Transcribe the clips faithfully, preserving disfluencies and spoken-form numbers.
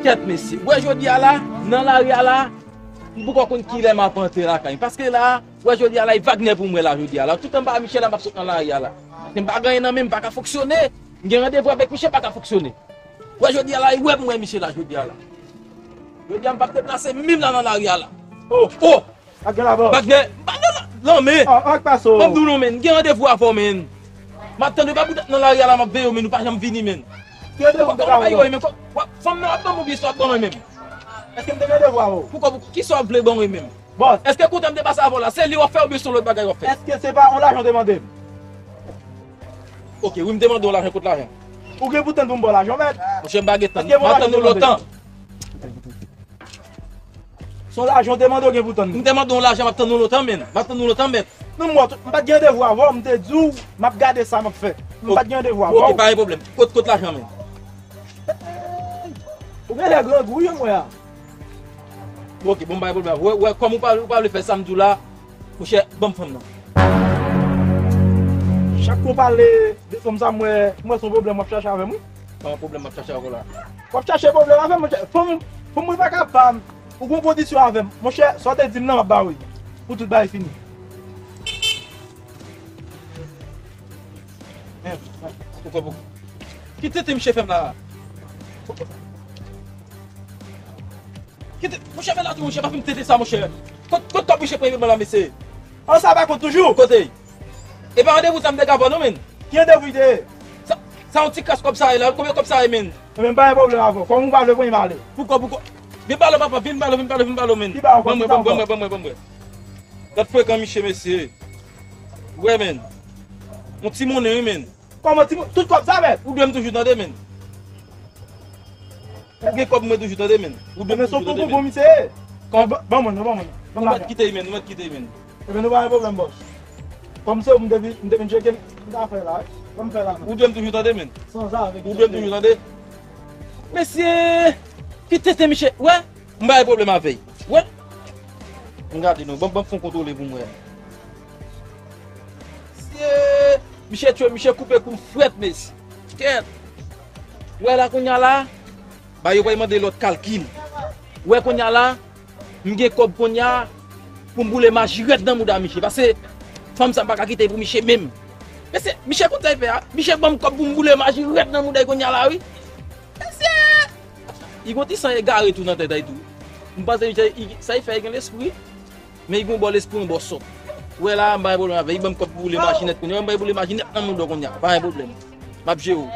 Kèt, mesye. Wè jodi a la, nan lari a la, m poko konn kilè m ap antre lakay. Paske la, wè jodi a la, e Wagner pou m wè la jodi a la. Toutan m pa Michel la, m ap sot nan lari a la. Paske m pa gen anyen nan men m, m pa ka fonksyone. M gen randevou avèk Michel, m pa ka fonksyone. Wè jodi a la, e wè m wè Michel la jodi a la. Jodi a, m p ap deplase menm la nan lari a la. Oh, oh! Pa gen laban. Wagner, m pa nan la, non, men. Ah, ah, k pase w? Ban m di w non, men. M gen randevou avè w, men. M ap tann ou, pa bout nan lari a la, m ap veye w, men ou pa janm vini, men. Ki randevou m te ka ba w? Fòm nan ap ban m oubyen sa w ap ban mwen menm? Èske m te gen randevou avè w? Poukò, poukò, kisa w ap vle ban mwen menm? Bòs. Èske kontè m te pase avè w la, se li w ap fè oubyen se yon lòt bagay w ap fè? Èske se pa yon lajan w te mande m? Ok, wi, m te mande w lajan, kot lajan? Ou gen pou tann pou m ba w lajan, mèt? Monchè, m pa gen tan. M ap tann ou lontan. Se yon lajan w te mande w gen pou tann. M te mande w lajan, m ap tann ou lontan, men. M ap tann ou lontan, men. Non, mwen, m pa t gen randevou avè w, m te di w, m ap gade sa m ap fè. M pa t gen randevou avè w. Ok, pa gen pwoblèm. Kot, kot lajan, men? Ou genlè grangou, wi, mwen a. Ok, bon, pa gen pwoblèm. Wè, wè, kòm ou pa, ou pa vle fè sa m di w la, monchè, ban m fanm nan. Chak kou w pale de fanm sa, m wè, m wè se yon pwoblèm w ap chache avè m, wi. Pa yon pwoblèm m ap chache avè w la. W ap chache pwoblèm avè m, monchè. Fanm, fanm mwen pa ka pa m. Ou gon kondisyon avè m. Monchè, sa w te di m nan, m ap ba w li. Pou tout bagay fini. Men, men, poukò, poukò? Ki tenten misye fè m la? Ki te, monchè, men la tou, monchè, pa fin tenten sa, monchè. Kot, kot kòb misye pran ban la, mesye? An, sa pa kont toujou? Kote? E pa randevou sa m te ka ba w non, men. Ki randevou li te ye? Sa, sa yon ti kras kòb sa ye la, konbyen kòb sa ye, men? Ebyen, m pa gen pwoblèm avè w. Kòm ou pa vle, pran m ale. Poukò, poukò? Vin ba l, papa, vin ba l, vin ba l, vin ba l, men. Ban mwen, ban mwen, ban mwen, ban mwen, ban mwen. Gad frekan misye, mesye. Wè, men. Yon ti monnen, wi, men. Kòman ti moun, tout kòb sa, mèt? Ou dwe m toujou tande, men. Ou gen kòb mwen toujou tande, men. Ou dwe m toujou tande, men. Ebyen, se yon bon misye. Kòman? Ban mwen, ban mwen. Nou mèt kite, men, nou mèt kite, men. Ebyen, nou pa gen pwoblèm, bòs. Kòm se ou m te vin, m te vin tcheke, m ta fè la, wi. Ban m fè la, men. Ou dwe m toujou tande, men. Ou dwe m toujou tande. Mesye, ki tenten misye, wè? M pa gen pwoblèm avè l. Wè? M gade non, ban, ban m fè yon kontwole pou m wè. Misye, misye tchwe, misye koupe kou m frèt, mesye. Kèt. Wè la kounye a la, ba yo pral mande lòt kalkil. Wè kounye a la, m gen kòb kounye a pou m boule majirèt nan mouda misye. Paske fanm sa m pa ka kite pou misye menm. Mesye, misye konn sa l fè a. Misye ban m kòb pou m boule majirèt nan mouda l kounye a la, wi. Mesye! Li gon ti san egare tou nan tèt li tou. M panse misye, li, sa li fè, li gen lespri. Men li gon bò lespri, yon bò sòt. Ou wè la, m pa gen pwoblèm avè li. Li ban m kòb pou boule machin nèt kounye a. M bay boule machin nèt nan mouda w kounye a. Pa gen pwoblèm. M ap jere w.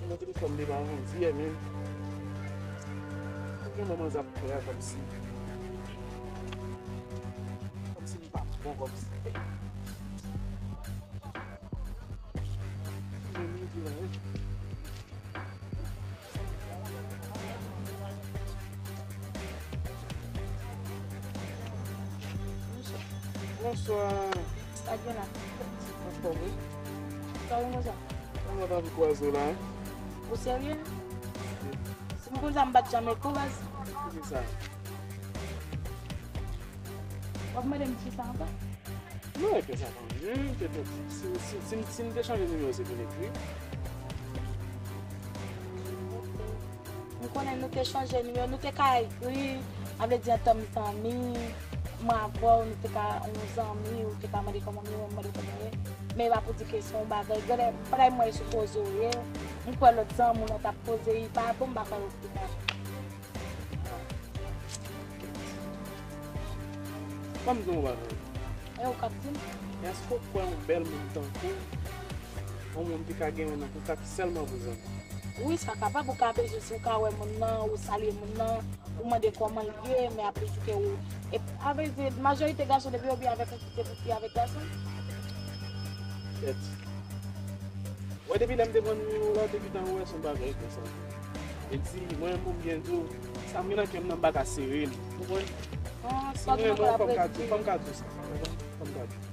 Nan telefòn li pa anvi, men. Gen manman zap fè a kòmsi. Kòmsi m pa bon, kòmsi. Men li di la, wi. Bonswa. Sa gen la? Anfòm, wi. Sa gen konsa? Mwen pa anvi kwaze w la, en. Ou serye? Si m konn sa, m pa t janm eko, baz. Poukisa? W ap mande m kisa ankò? Non, e fè sa pa anyen. Petèt, si, si, si, si m te chanje nimewo, se pou n ekri. M konnen nou te chanje nimewo, nou te ka ekri, sa vle di antanm zanmi, mwen avè w, nou te ka yon zanmi, ou te ka mande kòman m ye, mwen mande kòman w ye. Men e pa pou di ke se yon bagay, gade, bagay mwen e sou koze w ye, m kwè lòt zanmi w lan t ap koze, li pa bon, m pa kwè yo te ka. Ban m di w yon bagay. E ou k ap di m? Èske w kwè yon bèl moun tankou w, yon moun ki ka gen yon nan kontak sèlman pou zanmi? Wi, sa kapab, ou ka bezwen, si w ka wè moun nan, ou salye moun nan, ou mande kòman l ye, men apre tou ke ou, e, avrèdi, majorite gason, depi yo byen avèk yon fi, se pou fi avèk gason. Pèt. Wè, depi lè m te pran nimewo w la, w te gentan wè se yon bagay konsa. E di, mwen menm pou m byen di w, sa m gen nan kè m nan m pa ka sere l. Ou konprann? Si m renmen w, fò m ka di w, fò m ka di w sa. Fò m ka di w.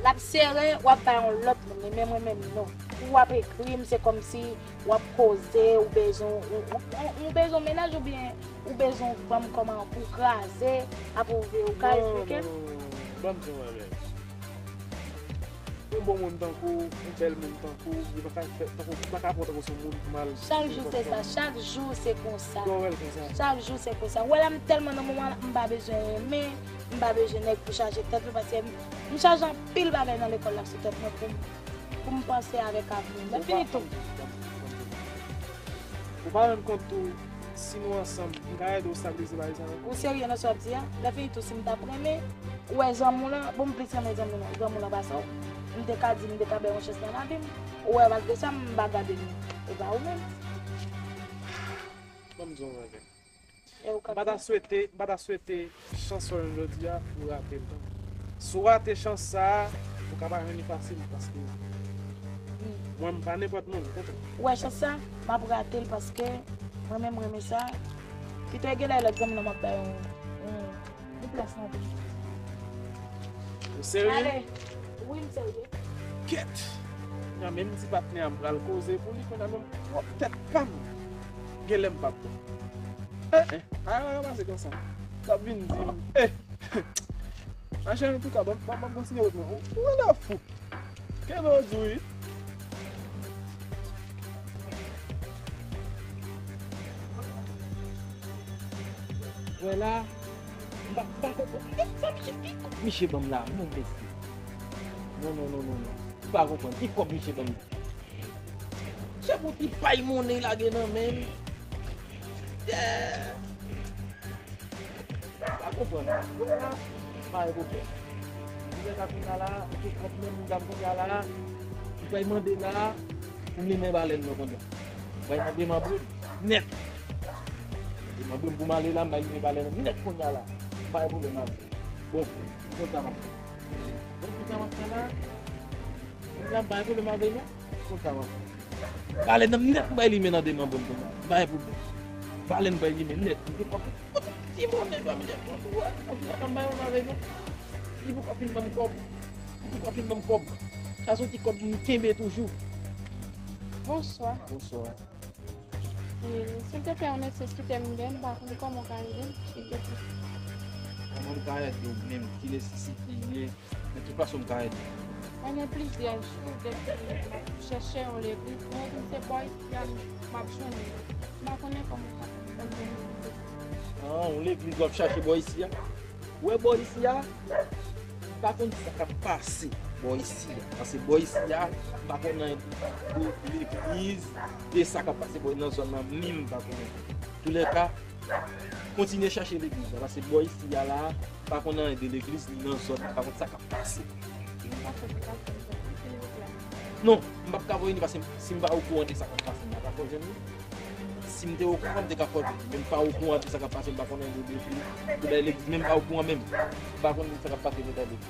L ap sere, w ap bay yon lòt moun li, men mwen menm non. Pou w ap ekri m, se kòmsi w ap koze, ou bezwen, ou, ou, ou, ou bezwen mennaj oubyen ou bezwen ban m kòman pou kraze, apre ou vle ou ka esplike m? Non, non, non, non, non. Ban m di yon bagay. Yon bon moun tankou w, yon bèl moun tankou w, li pa ka fè, tankou, li pa ka pran w tankou se yon moun mal. Chak jou se sa, chak jou se konsa. Chak jou se konsa. Ou wè la m tèlman nan moman la, m pa bezwen renmen, m pa bezwen nèg pou chaje tèt mwen, paske m, m chaje anpil bagay nan lekòl la sou tèt mwen pou m, pou m panse avèk avni m. Lè fini tou. Ou pa rann kont tou, si nou ansanm, m ka ede w stabilize bagay sa yo. Ou serye nan sa w ap di a? Lè fini tou, si m t ap renmen, ou wè zanmi w lan, bon, m plis renmen zanmi w lan, zanmi w lan pase w. M te ka di, m te ka bay yon chans nan lavi m. Ou wè, malgre sa, m pa gade l. E pa ou menm. Ban m di w yon bagay. E ou k ap di? M pa ta swete, m pa ta swete chans sa w jwenn jodi a pou w rate l. Si w rate chans sa a, ou ka pa jwenn li fasil paske mwen, m pa nenpòt moun, ou konprann? Ou wè chans sa, m ap rate l paske mwen menm, m renmen sa. Pito e genlè lòt zanmi nan m ap bay yon, yon, yon plas nan vi m. Ou serye? Ale. Wi, m serye. Kèt! Kounya menm ti patnè a m pral koze pou li, kounya menm pwòp tèt pa m. Genlè m p ap bon. Eh, eh, a, a, a, pase konsa. L ap vin di m, eh, machin, antouka, ban, ban, ban m kontinye wout mwen. Ou, ou rele fou. Kenbe w di wi. Wè la, m pa, m pa konprann. Sa misye, ki kòb misye ban m la, non, mesye. Non, non, non, non, non. M pa konprann. Ki kòb misye ban m la? Se pou ti pay monnen lage nan men m. Yeah. Pa konprann. Kounya, pa gen pwoblèm. Kounya, kounya la, ou te kont menm, m dam kounya la, ou pral mande la, pou m limen balèn nan kounya. Ou pral nan demanbre m nèt. Demanbre m pou m ale la, m pral limen balèn nan nèt kounya la. Pa gen pwoblèm avè l. Bon, m konn sa m ap fè. Bon, konn sa m ap fè la. Kounya, pa gen pwoblèm avè l non. Konn sa m ap fè. Balèn nan nèt m bay li men nan demanbre m kounya. M bay pwoblèm. Balèn m bay li men nèt. M te pran pou ti monnen pa m te pran pou wè. Konn sa m bay yon avè l non. Li poko fin ban m kòb. Li poko fin ban m kòb. Sa se yon ti kòb m kenbe toujou. Bonswa. Bonswa. E, silteplè, yon nesesite m gen, m pa konn kòman w ka ede m, silteplè. Kòman m ka ede w menm? Ki nesesite l ye? Nan ki fason m ka ede w? Mwen gen plizyè jou depi m ap chèche yon legliz, mwen di m se bò isi a m ap jwenn li. M pa konnen kòman sa fè m jwenn li. Ah, yon legliz w ap chache bò isi a? Ou wè bò isi a? M pa konn sa k ap pase bò isi a. Paske bò isi a, m pa konn anyen de legliz, de sa k ap pase bò nan zòn nan, menm m pa konnen. Toulèka, kontinye chache legliz la, paske bò isi a la, m pa konn anyen de legliz ni nan zòn nan, m pa konn sa k ap pase. Non, m p ap ka voye li, paske si m pa okouran de sa k ap pase, m pa ka fè w jwenn li. Si m te okouran, m te ka fè w jwenn li. Men m pa okouran de sa k ap pase, m pa konnen de, de, de, de legliz, men m pa okouran menm. M pa konnen sa k ap pase nan legliz.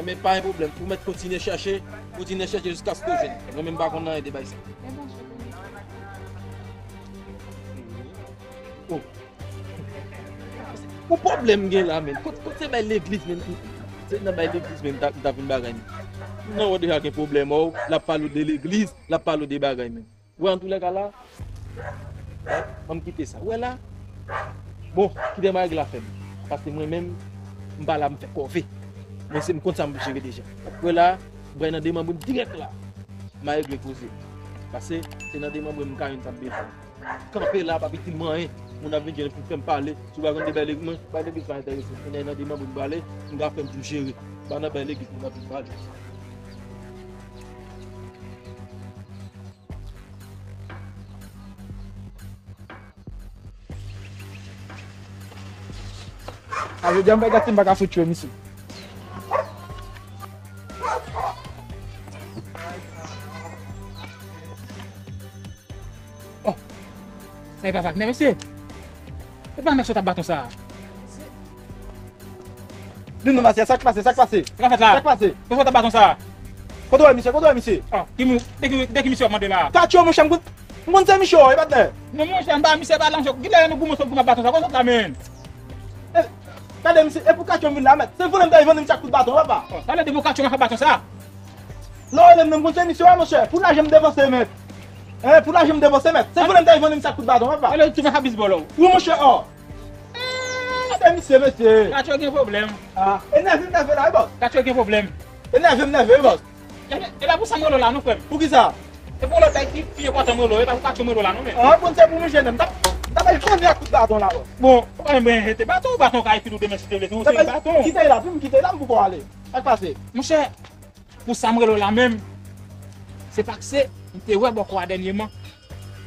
Enben, pa gen pwoblèm. Ou mèt kontinye chèche, kontinye chèche jiskaske w jwenn. Mwen menm, m pa konn anyen de bagay sa. Oh. Pou pwoblèm gen la, men. Kot, kot se bay legliz, men. Se nan bay legliz, men, m ta, m ta vin bagay, men. Non, wè deja gen pwoblèm, oh. L ap pale w de legliz, l ap pale w de bagay, men. Wè, antoulèka la, ban m kite sa. Wè la, bon, kite m al regle afè m. Paske mwen menm, m pa la m fè kòve. Mwen se m konn sa m jere deja. Wè la, m pral nan demanbre m dirèk la. M al regle koze. Paske se nan demanbre m m ka jwenn sa m bezwen. Kanpe la, pa itil mwen anyen. Moun ap vin jwenn pou fè m pale. Si w pa konn de bay legliz, mwen, bay legliz pa enterese m. Kounye a nan demanbre m prale, m ka fè m pou m jere. Pa nan bay legliz moun ap vin pale. A, jodi a m fè gate m pa ka fout tchwe misye. Oh, sa e pa Wagner, mesye? E pa nèg sot ap baton sa a? Di nou, mesye, sa k pase, sa k pase? Sa k ap fèt la? Sa k pase? Pou sot ap baton sa a? Kote w wè misye? Kote w wè misye? Ah, ki moun, de ki, de ki misye w ap mande la? Katcho, monchè, m konn, m konn se misye w ye, patnè. Non, monchè, m pa misye pa lanje. Kilè nou goumen sou goumen baton sa? Kote w la menm? Eh, gade misye, e pou Katcho m vin la, mèt. Se vòlè m ta vann misye ak kout baton, papa. Oh, talè de bon Katcho m ap fè baton sa. Non, e menm, m konn se misye w, monchè. Pou lajan m depanse, mèt. Eh, pou lajan m depanse, mèt. Se vòlè m ta vann misye ak kout baton, papa. Alè, ou tounen sa bisbòl ou. Wi, monchè, oh. Eh, gade misye, mesye. Katcho gen pwoblèm. Ah, e nève m nève la, wi, bòs. Katcho gen pwoblèm. E nève m nève, wi, bòs. E, e pa pou sa m rele w la, non, frè m. Pou ki sa? E pou lòt bagay ki pi enpòtan m rele w, e pa pou katcho m rele w la, non, men. Ah, bon, se pou misye, menm. M t ap, m t ap al vann li ak kout baton la, bòs. Bon, ou pa menm bezwen jete baton, baton ka itil ou demen si te vle, se yon seri baton. Kite la, pou m kite la, m poko ale. Sa k pase? Monchè, pou sa m rele w la menm, se paske m te wè bòkò a dènyèman.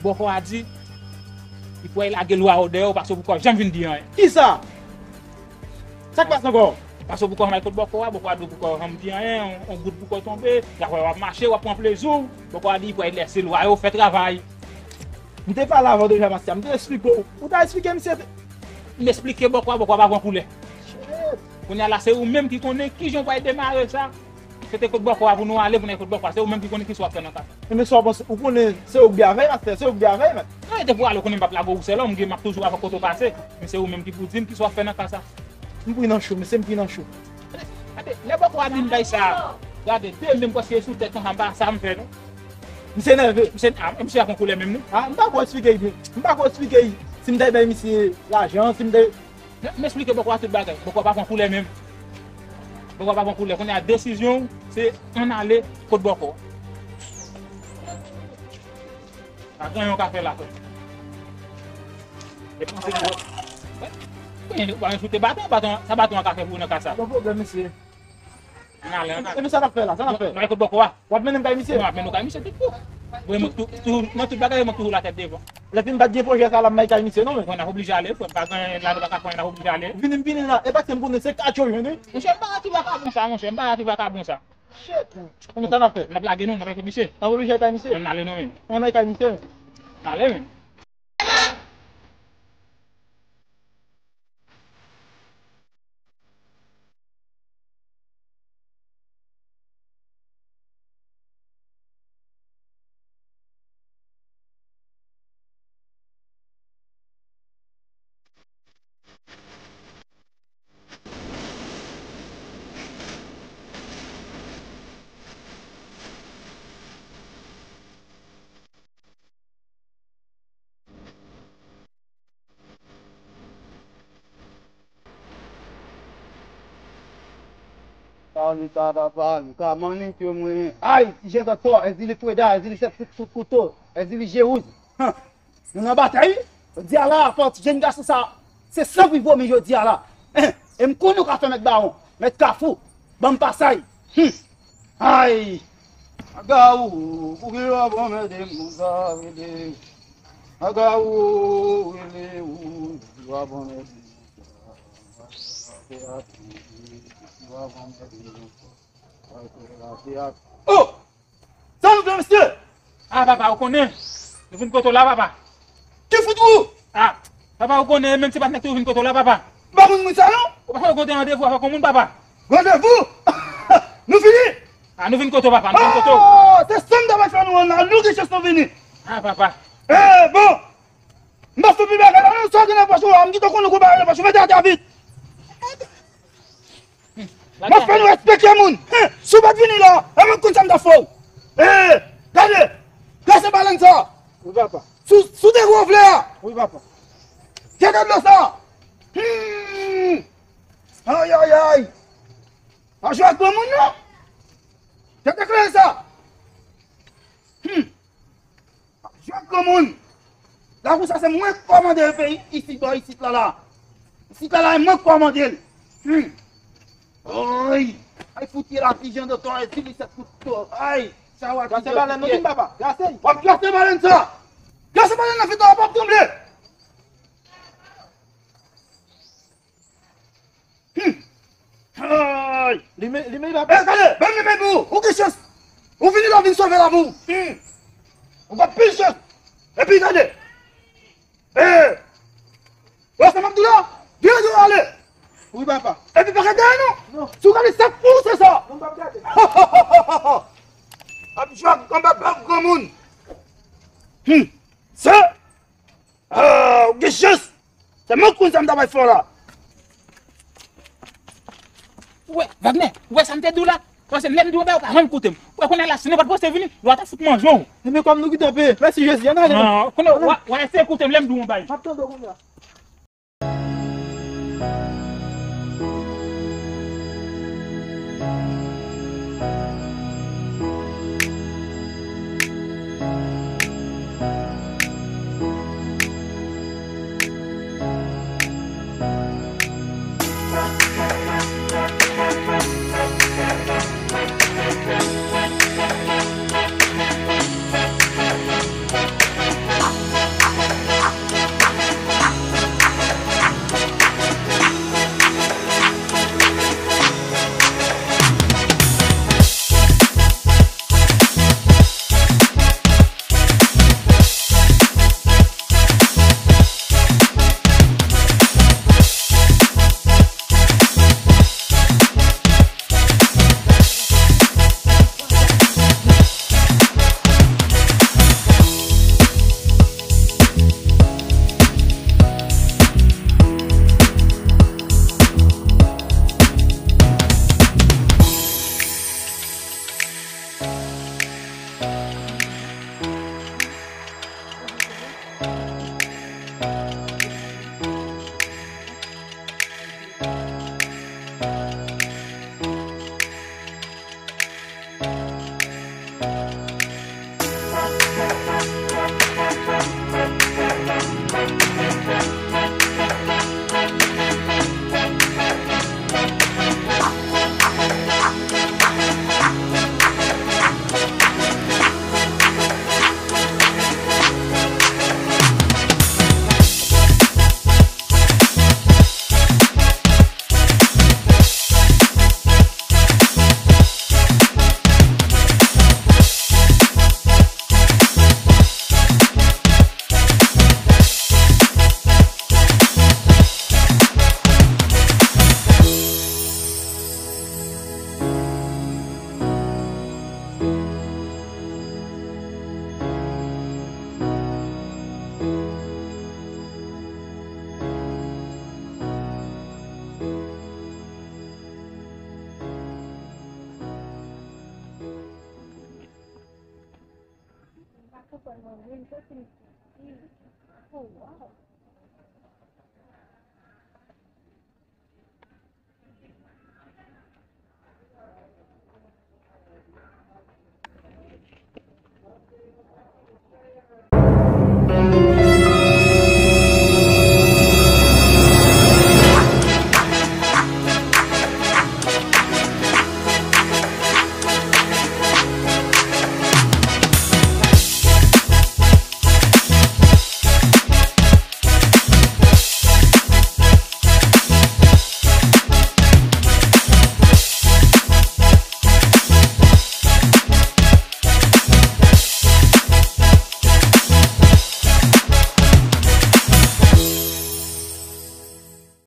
Bòkò a di, li pral lage lwa yo dèyè w, paske w poko janm vin di anyen. Kisa? Sa k pase ankò? Paske w poko janm al kot bòkò a, bòkò a di w poko janm di anyen, yon, yon gout poko tonbe, y ap wè w ap mache, w ap pran plezi w, bòkò a di li pral lèse lwa yo fè travay. M te pale avè w deja, Masya, m te esplike w. Ou ta esplike misye. M esplike bòkò a, bòkò a pa pran koulè. Shit. Kounye a la, se ou menm ki konnen kijan w pral demare sa. Se te kot bòkò a pou nou ale, pou n al kot bòkò a. Se ou menm ki konnen kisa w ap fè nan ka sa. Men sa w panse, ou konnen se ou k byen avè l, pastè, se ou k byen avè l, men. Non, e te pou ale, ou konnen m p ap lage w sèl, m gen, m ap toujou avè w kote w pase. Men se ou menm ki pou di m kisa w ap fè nan ka sa. M pran nan cho, mesye, m pran nan cho. Gade, lè bòkò a di m bay sa, gade, de men m pase sou tèt konsa, m pa sa m fè, non. Misye nève. Misye, ah, misye a pran koulè menm, non. Ah, m pa ko esplike, m pa ko esplike si m ta bay misye lajan, si m ta M, m esplike bòkò a tout bagay. Bòkò a pa pran koulè menm. Bòkò a pa pran koulè. Kounye a desizyon w, se ann ale kot bòkò. Pa gen anyen w ka fè la, frè. E panse pou, ou pa gen sou te baton, baton, sa baton an ka fè pou ou nan ka sa. Bon pwoblèm, mesye. Ann ale, ann ale. Epi sa n ap fè la, sa n ap fè? Nou al kot bòkò a. W ap mennen m kay misye? Mwen ap mennen w kay misye tout kou. Mwen, mwen tou-, tou-, nan tout bagay, mwen toujou la tèt devan. Lè fin m pa t gen pwojè sa la, m bay kay misye, non, men. Bon, n ap oblije ale, frè. Pa gen la, nou pa ka fè anyen, n ap oblije ale. Vini m vini la, e pa ke m konnen se katcho jwenn, wi. Monchè, m pa ti vakabon sa, monchè, m pa ti vakabon sa. Shit, man. Kòman sa n ap fè? N ap lage nou, n ap lage misye. N ap oblije al kay misye? Ann ale non, men. Ann al kay misye. Ale, men. Pale, papa, pale. Kòman nèg yo mwen? Ay, ti jèn ankò, èzili Freda, èzili sèt kout, kout kouto, èzili Jewouz. Han. Nou nan batay, wi. Jodi a la, fò ti jèn gason sa, se san pou l vomi jodi a la. Hein, e m konnen w ka fè mèt bawon, mèt kafou. Ban m pasay. Hum. Ay. Agawou, pou ki w ap anmède m konsa, rele. Agawou, rele ou, w ap anmède m konsa. Oh! Sa nou fè, mesye? Ah, papa, ou konnen. Nou vin kote w la, papa. Ki fout ou? Ah, papa, ou konnen, menm se pa t nèg tou vin kote w la, papa. M pa konn moun sa, non. Ou pa konn kote randevou avèk yon moun, papa. Randevou? Nou fini? Ah, nou vin kote w, papa, nou vin kote w. Oh, se sa m ta pral fè nou an la, nou gen chans nou vini. Ah, papa. Eh, bon. M pa fè pi bagay la, non, sa gen nan pòch ou a, m gentan konnen gwo bagay nan pòch ou, mete atè a vit. M ap fè nou respekte moun. Hen, si w pa t vini la, e mwen k konn sa m t ap fè w. Eh, gade, glase balèn sa. Wi, papa. Si w, si w te gwo vle a. Wi, papa. Gade dlo sa. Hmm. Ay, ay, ay. Pa jwe ak granmoun, non. Gade kleren sa. Hmm. Jwe ak granmoun. Lakou sa se mwen k kòmande l peyi isit bò isit la la. Isit la la e mwen k kòmande l. Hmm. Oy. Ay fout ye la ti jan de to e ti li sèt kout to. Ay. Sa w ap. Glase balèn nan vin papa. Glase. W ap glase balèn sa. Glase balèn nan vin w ap tranble. Hmm. Ay! Li men, li men, papa. Eh, gade, ban m li men pou ou. Ou gen chans. Ou vini la, vin sove lavi w. Hmm. Ou pa pil chans. Epi gade. Eh. Wè sa m ap di w la? Vire di w ale. Wi, papa. Epi pa gade dèyè non. Non. Si w gade sa k pou ou, se sa. Non, m p ap gade. Ap jwe ak anba bab granmoun. Hum. Se. Ah, ou gen chans. Se mwen konn sa m ta bay fè w la. Ou wè, Wagner, ou wè sa m te di w la? Paske lè m di w yon bagay, ou pa janm koute m. Ou wè kounye a la, si nou pa t poste vini, lwa ta fout manje w. Ebyen, kòm nou gentan peye. Mèsi, Jezi. Ann ale. Ah, kounye a, w a, w a eseye koute m lè m di w yon bagay. M ap tande w kounye a. M pa konprann mwen menm, kote m soti? Oh, wow.